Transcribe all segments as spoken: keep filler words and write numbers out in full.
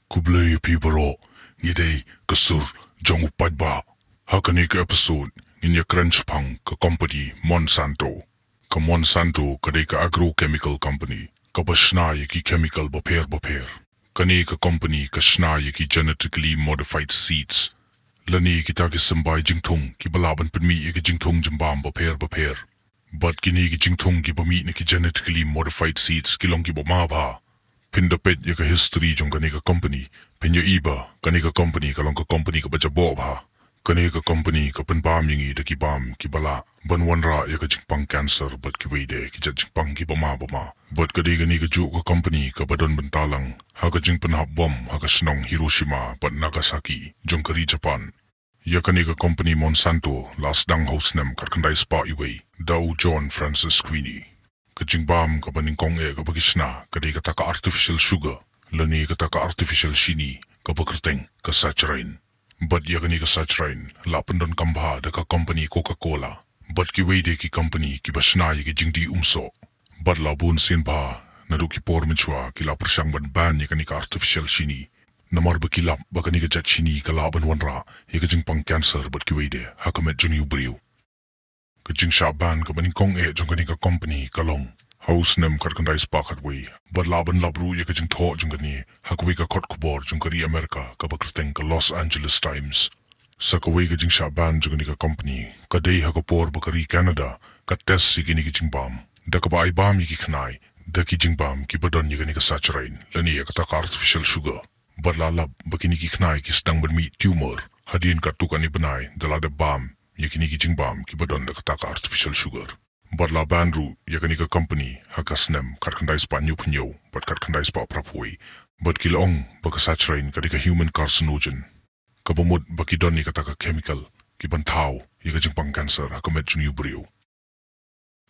Khublei ïa phi baroh, ngi dei ka sur jong u paidbah. Ha kane ka episode ngin ïa kren shaphang ka company Monsanto. Ka Monsanto ka dei ka agrochemical company kaba shna ïa ki chemical bapher bapher. Kane ka company ka shna ïa ki genetically modified seeds lane kita ki symbai jingthung kiba lah ban pynmih ïa ki jingthung jingbam bapher bapher. Bad kine ki jingthung kiba mih na ki genetically modified seeds ki long kiba ma bha. Phin da peit ïa ka history jong kane ka company, phin ïohi ba kane ka company ka long ka company kaba jaboh bha. Kane ka company ka pynbam ïa ngi da ki bam kiba lah ban wanrah ïa ka jingpang cancer bad kiwei de ki jait jingpang kiba ma ba ma. Bad ka dei kane kajuh ka company kaba don bynta lang ha ka jingpynhap bom ha ka shnong Hiroshima bad Nagasaki jong ka ri Japan. Ïa kane ka company Monsanto la sdang ha u snem khatkhyndai spah uwei da u John Francis Queeny. Ka jingbam kaba nyngkong eh kaba ki shna ka dei kata ka artificial sugar lane kata ka artificial shini kaba kyrteng ka saccharin. Bad ïa kane ka saccharin la pyndonkam bha da ka company Coca-Cola bad kiwei de ki company kiba shna ïa ki jingdih umsoh. Bad la bun sien bha naduh ki por mynshuwa ki la pyrshang ban ban ïa kane ka artificial shini, namar ba ki lap ba kane ka jait shini ka lah ban wanrah ïa ka jingpang cancer bad kiwei de ha ka met jong u briew. Ka jingshah ban kaba nyngkong eh jong kane ka company ka long ha u snem khatkhyndai spah khatwei. Bad lah ban lap ruh ïa ka jingthoh jong kane ha kawei ka kot khubor jong ka ri America kaba kyrteng ka Los Angeles Times. Sa kawei ka jingshah ban jong kane ka company ka dei ha ka por ba ka ri Canada ka test ïa kine ki jingbam da kaba ai bam ïa ki khnai da ki jingbam kiba don ïa kane ka saccharin lane ïa kata ka artificial sugar. Bad la lap ba kine ki khnai ki sdang ban mih tumor hadien katto katne bnai da la dep bam ïa kine ki jingbam kiba don da kata ka artificial sugar. Bad la ban ruh ïa kane ka company ha ka snem khatkhyndai spah hynñiewphew hynñiew bad khatkhyndai spah phraphew wei. Bad ki la ong ba ka saccharin ka dei ka human carcinogen, kaba mut ba ki don ïa kata ka chemical kiban thaw ïa ka jingpang cancer ha ka met jong u briew.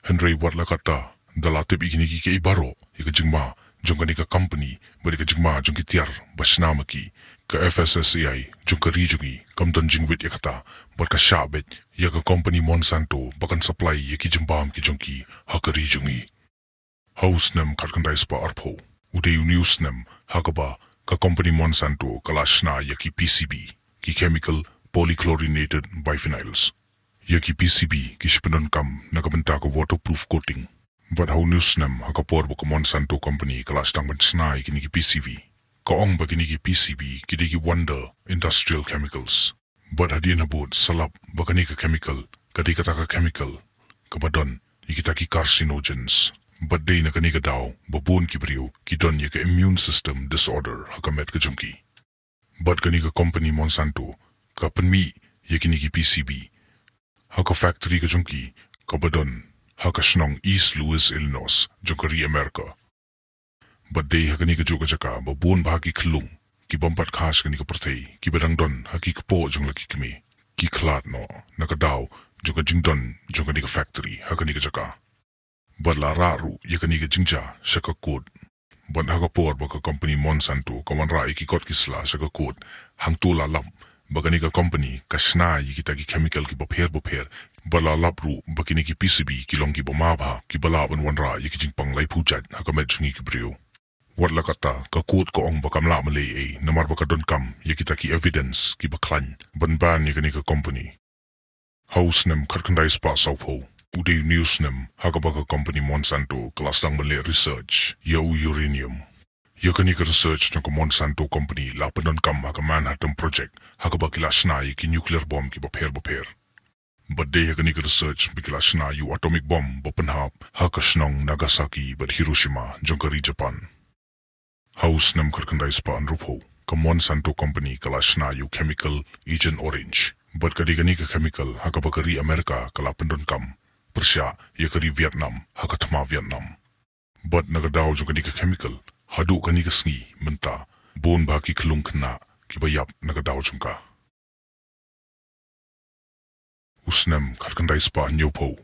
Hynrei wat la katta, da la tip ïa kine kiei kiei baroh, ïa ka jingma jong kane ka company bad ïa ka jingma jong ki tiar ba shna ma ki, ka F S S A I jong ka ri jong ngi kam don jingwit ïa kata. Bad ka shah beit ïa ka company Monsanto ba kan supply ïa ki jingbam ki jong ki ha ka ri jong ngi. Ha u snem khatkhyndai spah arphew, u dei une u snem ha kaba ka company Monsanto ka la shna ïa ki P C B, ki chemical polychlorinated biphenyls. Ïa ki P C B ki shu pyndonkam na ka bynta ka waterproof coating. Bad ha une u snem ha ka por ba ka Monsanto company ka la sdang ban shna ïa kine ki P C B, ka ong ba kine ki P C B ki dei ki wonder industrial chemicals. Bad hadien habud sa lap ba kane ka chemical ka dei kata ka chemical kaba don ïa kita ki carcinogens. Bad dei na kane ka daw ba bun ki briew ki don ïa ka immune system disorder ha ka met ka jong ki. Bad kane ka company Monsanto ka pynmih ïa kine ki P C B ha ka factory ka jong ki kaba don ha ka shnong East Louis, Illinois jong ka ri America. Bad dei ha kane kajuh ka jaka ba bun bha ki khyllung ki bym pat kha sha kane ka pyrthei kiba dang don ha ki kpoh jong la ki kmie, ki khlad noh na ka daw jong ka jingdon jong kane ka factory ha kane ka jaka. Bad la rah ruh ïa kane ka jingjia sha ka court. Bad ha ka por ba ka company Monsanto ka wanrah ïa ki kot ki sla sha ka court, hangto la lap ba kane ka company ka shna ïa kita ki chemical kiba pher bapher. Bad la lap ruh ba kine ki P C B ki long kiba ma bha, kiba lah ban wanrah ïa ki jingpang laiphew jait ha ka met jong ngi ki briew. Wat la katta, ka court ka ong ba kam lah ban leh ei ei namar ba ka donkam ïa kita ki evidence kiba khlaiñ ban ban ïa kane ka company. Ha u snem khatkhyndai spah sawphew, u dei une u snem ha kaba ka company Monsanto ka la sdang ban leh research ïa u uranium. Ïa kane ka research jong ka Monsanto company la pyndonkam ha ka Manhattan Project ha kaba ki la shna ïa ki nuclear bomb kiba pher bapher. Bad dei ha kane ka research ba ki la shna ïa u atomic bomb ba pynhap ha ka shnong Nagasaki bad Hiroshima jong ka ri Japan. Ha u snem khatkhyndai spah hynriewphew, ka Monsanto company ka la shna ïa u chemical Agent Orange. Bad ka dei kane ka chemical ha kaba ka ri America ka la pyndonkam pyrshah ïa ka ri Vietnam ha ka thma Vietnam. Bad na ka daw jong kane ka chemical, haduh kane ka sngi mynta, bun bha ki khyllung khynnah kiba ïap na ka daw jong ka. U snem khatkhyndai spah hynñiewphew,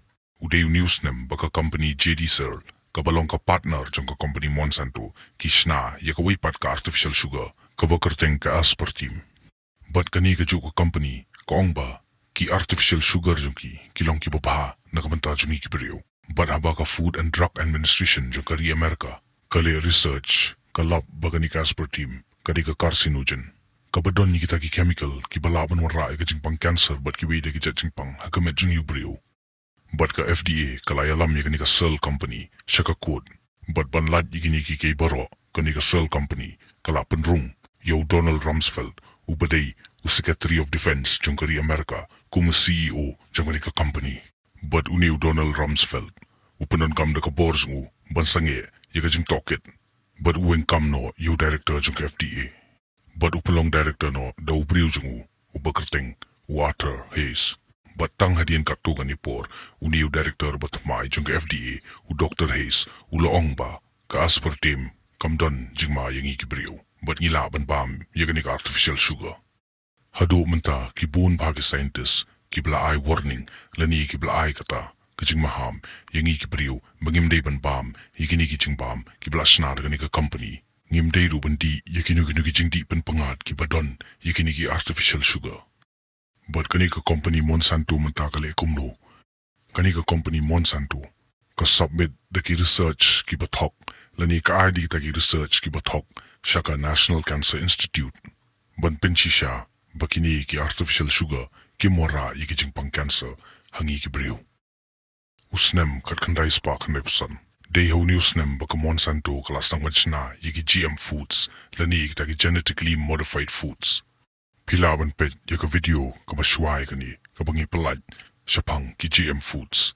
u dei une u snem ba ka company J D Searle kaba long ka partner jong ka company Monsanto ki shna ïa kawei pat ka artificial sugar kaba kyrteng ka aspartame. Bad kane kajuh ka company ka ong ba ki artificial sugar jong ki ki long kiba bha na ka bynta jong ngi ki briew. Bad haba ka Food and Drug Administration jong ka ri America ka leh research, ka lap ba kane ka aspartame ka dei ka carcinogen, kaba don ïa kita ki chemical kiba lah ban wanrah ïa ka jingpang cancer bad kiwei de ki jait jingpang ha ka met jong u briew. Bad ka F D A ka la ïalam ïa kane ka Searle Company sha ka court. Bad ban lait ïa kine kiei kiei baroh, kane ka Searle Company ka la pynrung ïa u Donald Rumsfeld, uba dei u Secretary of Defense jong ka ri America, kum u C E O jong kane ka company. Bad une u Donald Rumsfeld u pyndonkam da ka bor jong u ban sangeh ïa ka jingtohkit. Bad u weng kam noh ïa u director jong ka F D A. Bad u pynlong director noh da u briew jong u, uba kyrteng u Arthur Hayes. Bad tang hadien katto katne por, une u director ba thymmai jong ka F D A, u Doktor Hayes, u la ong ba ka aspartame kam don jingma ïa ngi ki briew, bad ngi lah ban bam ïa kane ka artificial sugar. Haduh mynta ki bun bha ki scientist kiba la ai warning lane kiba la ai kata ka jingmaham ïa ngi ki briew ba ngim dei ban bam ïa kine ki jingbam kiba la shna da kane ka company. Ngim dei ruh ban dih ïa kino kino ki jingdih pynpyngngad kiba don ïa kine ki artificial sugar. Bad kane ka company Monsanto mynta ka leh kumno? Kane ka company Monsanto ka submit da ki research kiba thok, lane ka ai da kita ki research kiba thok sha ka National Cancer Institute ban pynshisha ba kine ki artificial sugar kim wanrah ïa ki jingpang cancer ha ngi ki briew. U snem khatkhyndai spah khyndaiphew san, dei ha une u snem ba ka Monsanto ka la sdang ban shna ïa ki G M foods, lane ïa kita ki genetically modified foods. Phi lah ban peit ïa ka video kaba shuwa ïa kane, kaba ngi pynlait shaphang ki G M foods.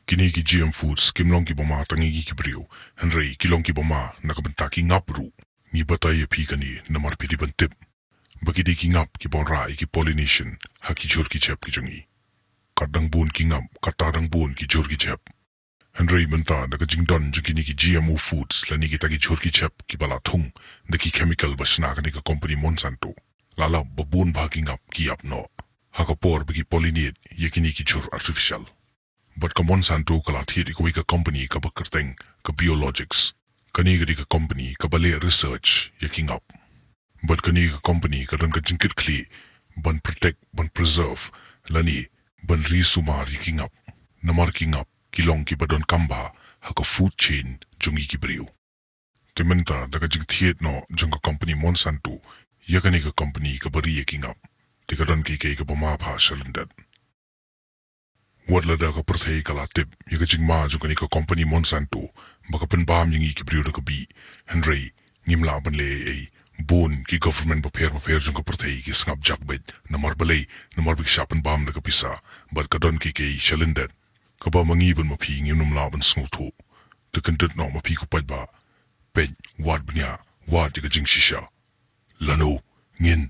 Kine ki G M foods kim long kiba ma tang ïa ngi ki briew, hynrei ki long kiba ma na ka bynta ki ngap ruh. Ngi batai ïa phi kane namar phi dei ban tip ba ki dei ki ngap kiba wanrah ïa ki pollination ha ki jhur ki jhep ki jong ngi. Kat dang bun ki ngap, kata dang bun ki jhur ki jhep. Hynrei mynta da ka jingdon jong kine ki G M O foods lane kita ki jhur ki jhep kiba la thung da ki chemical ba shna kane ka company Monsanto, la lap ba bun bha ki ngap ki ïap noh ha ka por ba ki pollinate ïa kine ki jhur artificial. Bad ka Monsanto ka la thied ïa kawei ka company kaba kyrteng ka Biologics. Kane ka dei ka company kaba leh research ïa ki ngap. Bad kane ka company ka don ka jingkitkhlieh ban protect, ban preserve, lane ban ri sumar ïa ki ngap. Namar ki ngap ki long kiba donkam bha ha ka food chain jong ngi ki briew. Te mynta da ka jingthied noh jong ka company Monsanto ïa kane ka company kaba ri ïa ki ngap, te ka don kiei kiei kaba ma bha sha lyndet. Wat lada ka pyrthei ka la tip ïa ka jingma jong kane ka company Monsanto ba ka pynbam ïa ngi ki briew da ka bih, hynrei ngim lah ban leh ei ei. Bun ki government bapher bapher jong ka pyrthei ki sngap jak beit, namar balei? Namar ba ki shah pynbam da ka pisa, bad ka don kiei kiei sha lyndet kaba ma ngi bad ma phi ngim nym lah ban sngewthuh. Te kyndit noh ma phi ko paidbah, peit, wad bniah, wad ïa ka jingshisha. Lano ngin